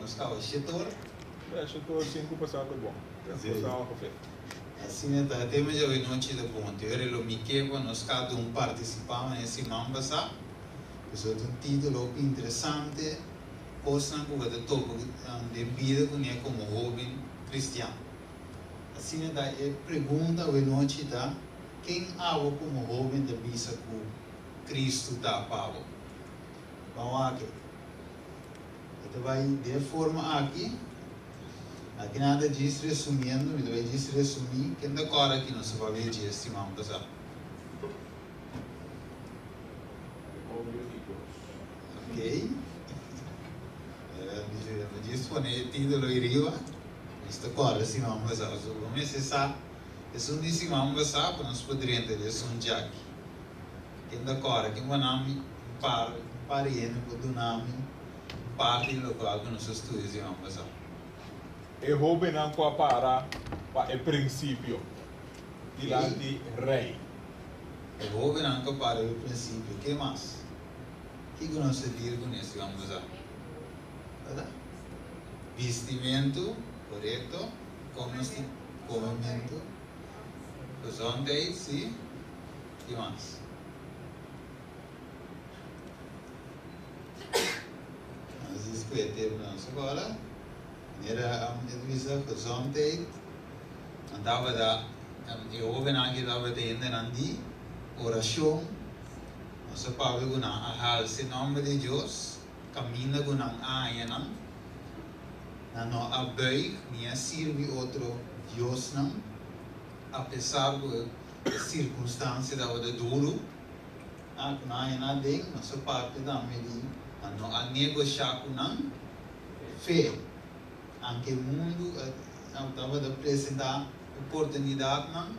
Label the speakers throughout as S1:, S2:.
S1: Nos kaba shetor.
S2: Ya, shetor sinku pasá ta bon. Tres pasá ongeveer.
S1: Asina ta, e tema djawe nochi ta bon. Te ora lo mi ke pa nos kada un partisipá manera siman pasá. Pasobra ta un título hopi interesante, Kosnan ku bo ta topa den bida kuné komo hóben kristian. Asina ta, e pregunta awe nochi ta, Ken abo komo hóben ta bisa ku Kristu ta pa bo? Ban wak. E ta bai den e forma aki. Aki nan ta djis resumiendo, mi ta bai djis resumí. Ken ta kòrda ki nos a papia dje siman pasá? Ok. Mi djis pone e título ei riba. Nos ta kòrda siman pasá. Pasobra bo mester sa esun di siman pasá pa nos por drenta di esun djaki. Ken ta kòrda? Ken por nan mi un par, un par di hende por duna mi un parti di lokual ku nos a studia siman pasá?
S2: E hóbennan ku a para pa e prinsipio dilanti rei.
S1: E hóbennan ku a para pa e prinsipio. Ke mas? Kiko nos a dir kuné siman pasá? Bèrdat? Bistimentu, korekto. Kon nos tin komementu? Gezondheid, sí. Ki mas? Nos di scohe tempo nos agora. Manera e ta bisa gezondheid. Nan tabata e hobennan aki tabata hendenan di oracion. Nos a papia cu nan a halsa e nomber di Dios caminda cu nan a haña nan. Nan no a buig ni a sirbi otro diosnan apesar cu E sirkunstansia tabata duru, a ku nan haña nan aden, nos a papia tambe di nan no a negoshá ku nan fe. Anke mundu a tabata presentá oportunidatnan,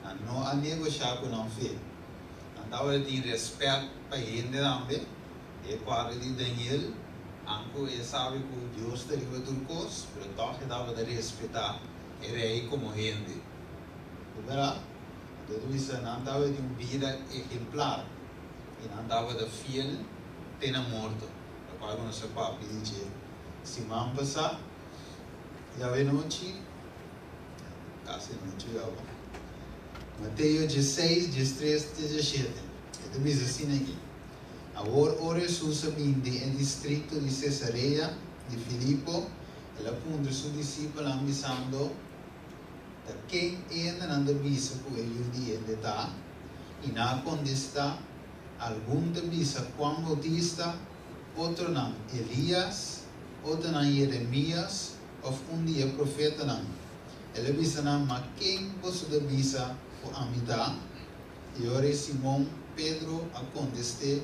S1: nan no a negoshá ku nan fe. Nan tabata tin rèspèt pa hende tambe. E kuadro di Daniel, anku e sabi ku Dios ta riba tur kos, pero tòg e tabata respetá e rei komo hende. Di bèrdat, anto ta bisa nan tabata di un bida ehemplar i nan tabata fiel te na morto, lokual ku nos a papia di dje siman pasá. Djawe nochi, kasi anochi kaba, Mateo diesseis, diestres te diesshete, e ta bisa asina aki, Awor ora Hesus a bin den e distrikto di Sesarea di Filipo, el a puntra su disipelnan bisando, Ta ken hendenan ta bisa ku e Yu di hende ta? I nan a kontestá, Algun ta bisa Juan Boutista, otronan Elias, otronan Yeremías òf un di e profetanan. El a bisa nan, Ma ken boso ta bisa ku ami ta? I ora ei Simon Pedro a kontest'é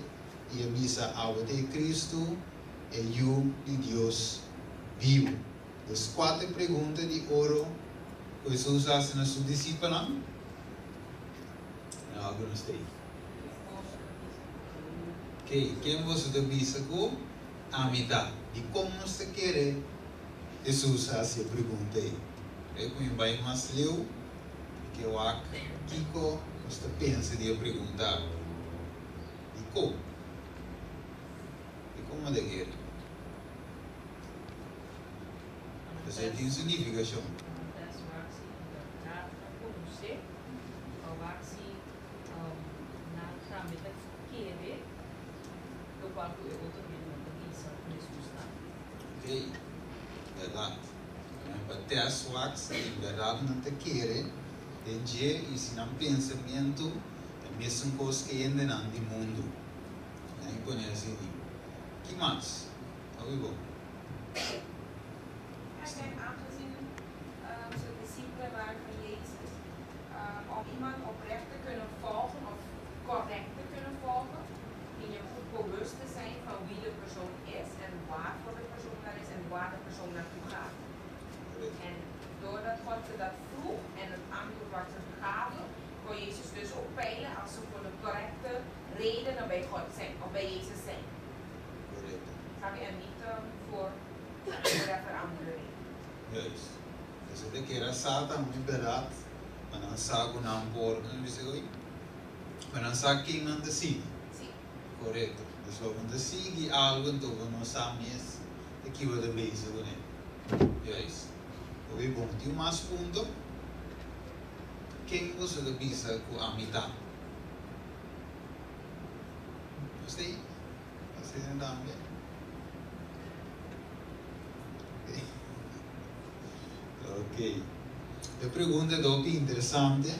S1: i a bisa, Abo ta e Kristu, e Yu di Dios bibu. Dus kua ta e pregunta di oro ku Hesus a hasi na su disipelnan? No algu nos ta ei. Kei, ken boso ta bisa ku ami ta? Dikon nos ta kere Hesus a hasi e pregunta ei? Prei ku mi bai mas leu, mi ke wak kiko nos ta pensa di e pregunta aki. Dikon? Dikon bo ta kere? Esei tin su nifikashon. Okey, bèrdat. Nan pa tèst wak si en bèrdat nan ta kere den dje i si nan pensamentu ta mesun kos ke hendenan di mundu. Nan e pone asina. Ki mas? Hopi bon.
S3: En aangezien ze discipelen waren van Jezus, om iemand oprecht te kunnen volgen of correct te kunnen volgen, dien je goed bewust te zijn van wie de persoon is en waarvoor de persoon daar is en waar de persoon naartoe gaat. En doordat God ze dat vroeg en het antwoord wat ze gaven, kon Jezus dus ook peilen als ze voor de correcte redenen bij God zijn of bij Jezus zijn.
S1: Correcto.
S3: Sabi en niet voor whatever andere reden.
S1: Juist. Dus e ta kere sa tambe berdad, pa nan sa cu nan por, como bisa hoy? Pa nan sa ken nan ta sigui.
S3: Si.
S1: Correcto. Dus lo bo ta sigui algo anto bo no sa mes. Ta ki bo ta bezig kuné? Juist. Hopi bon. Tin un mas punto? Ken boso ta bisa ku ami ta? Nos ta ei? Nos ta ei tambe? Ok. E pregunta ta hopi interesante.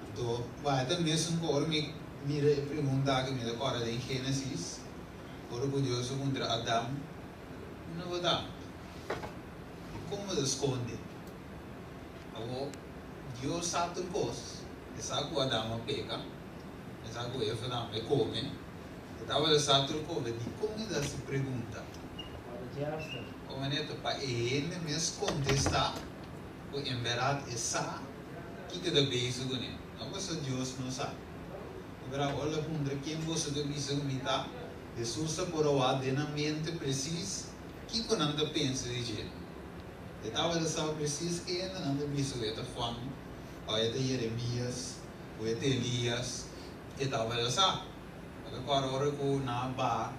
S1: Anto, wak, e ta mesun ku ora mi mira e pregunta aki mi ta kòrda den Génesis. Ora ku Dios a puntra Adam, Unda bo ta? Kon bo ta skonde? Awor, Dios sa tur kos. E sa ku Adam a peka. E sa ku Eva tambe kome. E tabata sa tur kos. Dikon e ta hasi pregunta? Komo neto pa e hende mes kontestá ku en bèrdat e sa kiko ta bezig kuné. No pasobra Dios no sa. Ora ol a puntra ken boso ta bisa ku mi ta, Hesus a por a wak den nan mente presis kiko nan ta pensa di dje. E tabata sa presis kende nan ta bisa ku e ta Juan, òf e ta Jeremias, ku e ta Elias. E tabata sa. Bo ta kòrda ora ku nan a baha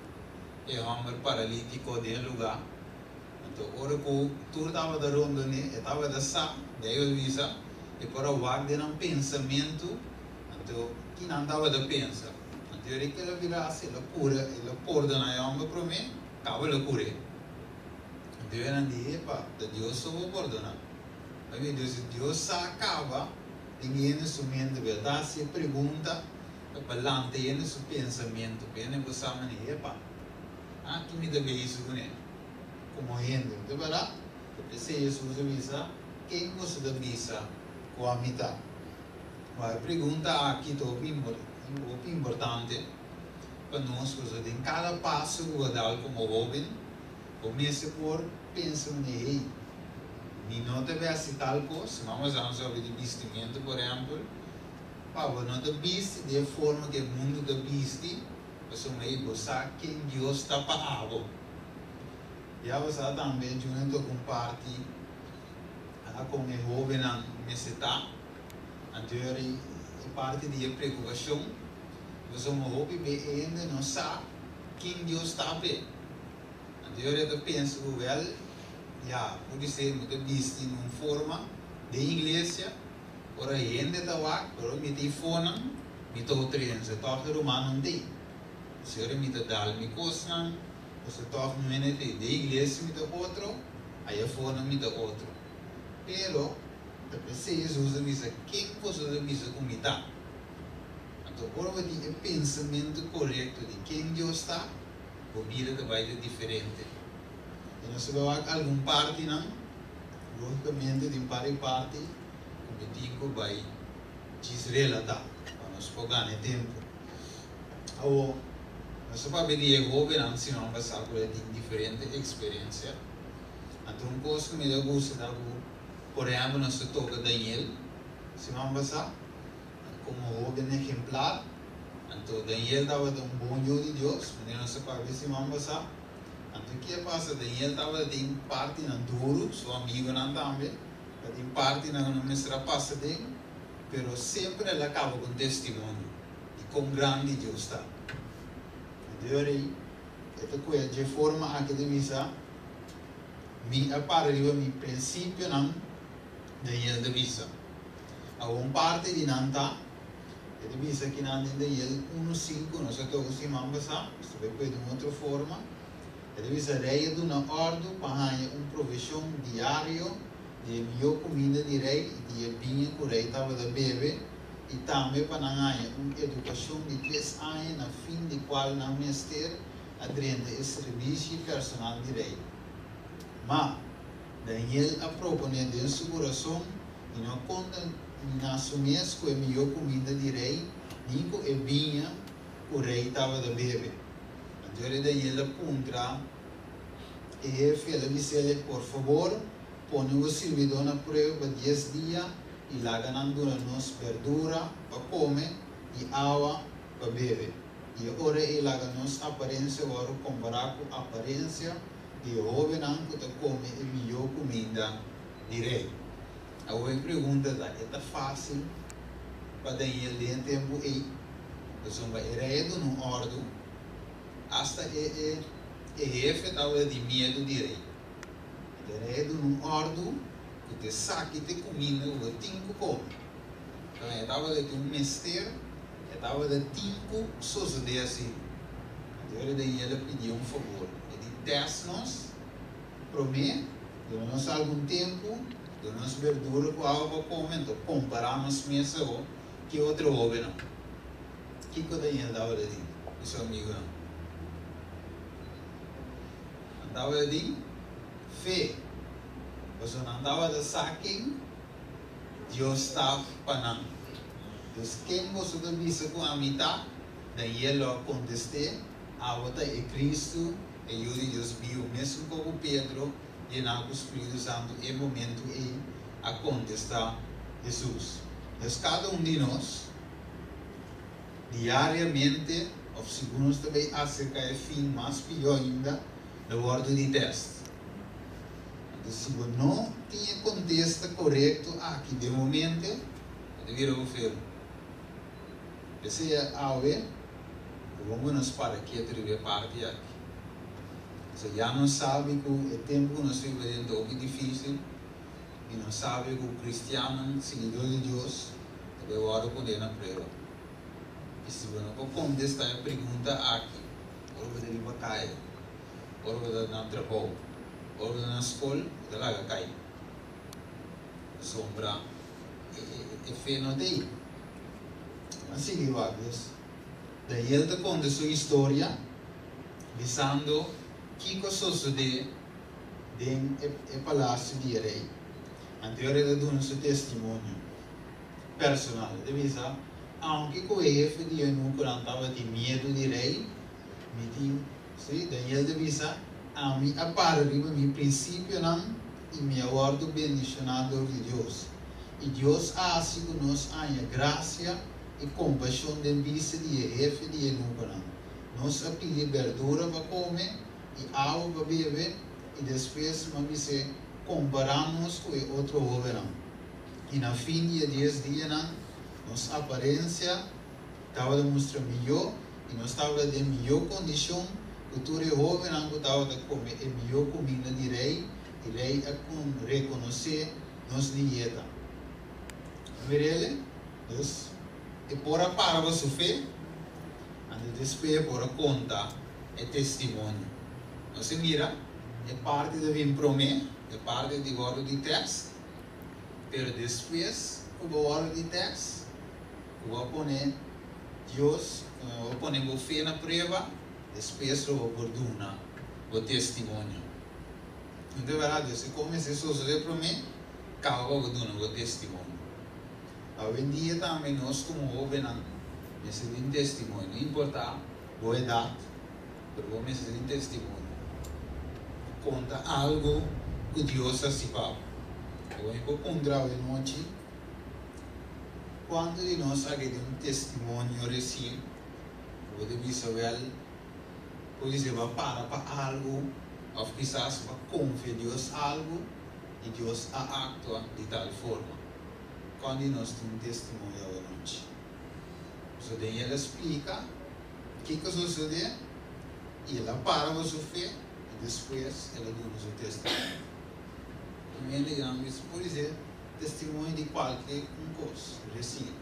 S1: e hòmber paralítiko den e lugá? Anto ora ku tur tabata rondon'é, e tabata sa, Beibel bisa, e por a wak den nan pensamentu. Anto, ki nan tabata pensa? Anto e rei kel a bira hasi, el a kura, el a pordoná e hòmber promé, kaba el a kur'é. Anto e nan di, Epa, ta Dios so bo pordoná. Pabia Dios di, Dios sa kaba den hende su mente, bo ta hasi e pregunta pa lanta hende su pensamentu, pa hende por sa manera, Epa, aki mi ta bezig kuné komo hende, no ta bèrdat? Ta p'esei Hesus a bisa, Ken boso ta bisa ku ami ta? Ma e pregunta aki ta hopi hopi importante pa nos pasobra den kada paso ku bo dal komo hoben bo mester por pensa manera hey mi no ta besti tal kos, si mama sa nos papia di bistimentu por ehempel, pa bo no ta bisti di e forma ku e mundu ta bisti pasobra hey bo sa ken Dios ta pa abo. Ya bo sa tambe Junior toka un parti kon e hobennan mester ta. Anto e parti di e preokupashon, pasobra hopi be hende no sa ken Dios ta p'e. Anto e ta pensa ku wèl, ya, por bis'é mi ta bisti na un forma den iglesia, ora hende ta wak, pero mi ta ifonan, mi ta otro hende, tòg e rumannan t'ei. Si ora mi ta dal mi kosnan, pasobra tòg mi hende t'ei. Den iglesia mi ta otro, ayafonan mi ta otro. Pero. Ta p'esei Hesus a bisa, Ken boso ta bisa ku mi ta? Anto ora bo tin e pensamentu korekto di ken Dios ta, bo bida ta bai ta diferente. I nos ta bai wak algun partinan, lógikamente tin par di parti ku mi tin ku bai djis relatá pa nos por gana e tempu. Awor, nos ta papia di e hóbennan siman pasá ku a tin diferente eksperensia. Anto un kos ku mi ta gusta ta ku. Por ehempel nos ta toca Daniel siman pasa como hoben ejemplar. Anto Daniel tabata un bon yu di Dios, manera nos a papia siman pasa. Anto ki a pasa? Daniel tabata tin partinan duru, su amigonan tambe tabatin partinan ku nan mester a pasa den, pero semper el a kaba ku un testimonio di kon grandi Dios ta. Anto e ora ei e ta kohe dje forma aki ta bisa. Mi a para riba mi prinsipionan, Daniel ta bisa. Awor un parti di nan ta, e ta bisa kinan den Daniel unu sinku, nos a toka siman pasá, nos ta bai pue den otro forma, e ta bisa, Rei a duna òrdu pa haña un provishon diario di e mihó kuminda di rei i di e biña ku rei tabata bebe, i tambe pa nan haña un edukashon di tres aña na fin di kual nan mester a drenta e sirbishi personal di rei. Ma, Daniel a proponé den su kurason di no kontaminá su mes ku e mihó kuminda di rei ni ku e biña ku rei tabata bebe. Anto ora Daniel a puntra e hefe, el a bis'é, Por fabor, pone bo sirbidó na prueba pa dies dia i laga nan duna nos berdura pa kome i awa pa bebe. I e ora ei laga nos aparensia wòrdu kompará ku aparensia di e hóbennan ku ta kome e mihó kuminda di rei. Awor e pregunta ta, e ta fásil pa Daniel den e tempu ei? Pasobra e rei a duna un òrdu, asta e e. E hefe tabatin miedu di rei. E rei a duna un òrdu ku ta esaki ta e kuminda ku bo tin ku kome. Enton e tabata tin un mester, e tabata tin ku sosodé asina. Anto ora Daniel a pidié un fabor, e di, Tèst nos promé, duna nos algun tempu, duna nos berdura ku awa pa kome, anto kompará nos mes awor ki otro hóbennan. Kiko Daniel tabata di ku su amigunan? Nan tabata di fe, pasobra nan tabata sa ken Dios ta pa nan. Dus ken boso ta bisa ku ami ta? Daniel lo a kontest'é, Abo ta e Kristu, e Yu di Dios biu. Mesun koku Pedro, yená ku spiritu santu e momentu ei, a kontestá Hesus. Dus kada un di nos Diariamente of segun nos ta bay acerca e fin mas pior ainda lo wordo di test. Anto si bo no tin e contesta corecto aki den momente bo ta bira bo fermo. P'esey awe bo bon cu nos para keto riba e parti aki. Pasobra ya nos sabi cu e tempo cu nos biba den ta hopi dificil. I nos sabi ku kristiannan siguidó di Dios ta bai wòrdu poné na prueba. I si bo no por kontestá e pregunta aki ora bo ta riba kaya, ora bo ta na trabou, ora bo ta na skol, bo ta laga kai. Pasobra e fe no ta ei. Ban sigui wak. Dus, Daniel ta konta su historia bisando kiko a sosodé den e palasio di e rei. Anto e rei ta duna su testimonio personal. E ta bisa, Aunke ku e hefe di eunukonan tabatin miedu di rei, mi tin, sí, Daniel ta bisa, ami a para riba mi prinsipionan i mi a wòrdu bendishoná dor di Dios. I Dios a hasi ku nos haña grasia i kompashon den bista di e hefe di eunukonan. Nos a pidi berdura pa kome i awa pa bebe i despues mi a bis'é kompará nos ku e otro hóbennan. I na fin di e dies dianan nos aparensia tabata mustra mihó i nos tabata den mihó kondishon ku tur e hóbennan ku tabata kome e mihó kuminda di rei, i rei a rekonosé nos dieta. A mir'el? Dus, e por a para pa su fe, anto despues e por a konta e testimonio. Nos e mira e parti ta bin prome, e parti di wòrdu di tèst, pero despues ku bo wòrdu di tèst, ku bo a pone Dios, ku bo a pone bo fe na prueba, despues lo bo por duna bo testimonio. No ta bèrdat? Dios e komens'é sosodé prome, kaba pa bo duna bo testimonio. Awendia tambe nos komo hóbennan mester tin testimonio, no importá bo edat, pero bo mester tin testimonio. Konta algu ku Dios a hasi pa bo. Awor mi por puntra awe nochi, kuantu di nos a keda un testimonio resien ku bo ta bisa wèl, podise bo a para pa algu òf kisas bo a konfia Dios algu i Dios a aktua di tal forma. Kuantu di nos tin un testimonio awe nochi? Pasobra Daniel a splika kiko sosodé i el a para pa su fe i despues el a duna su testimonio. Un hende gran bisa por dice testimonio di kualke un kos resien.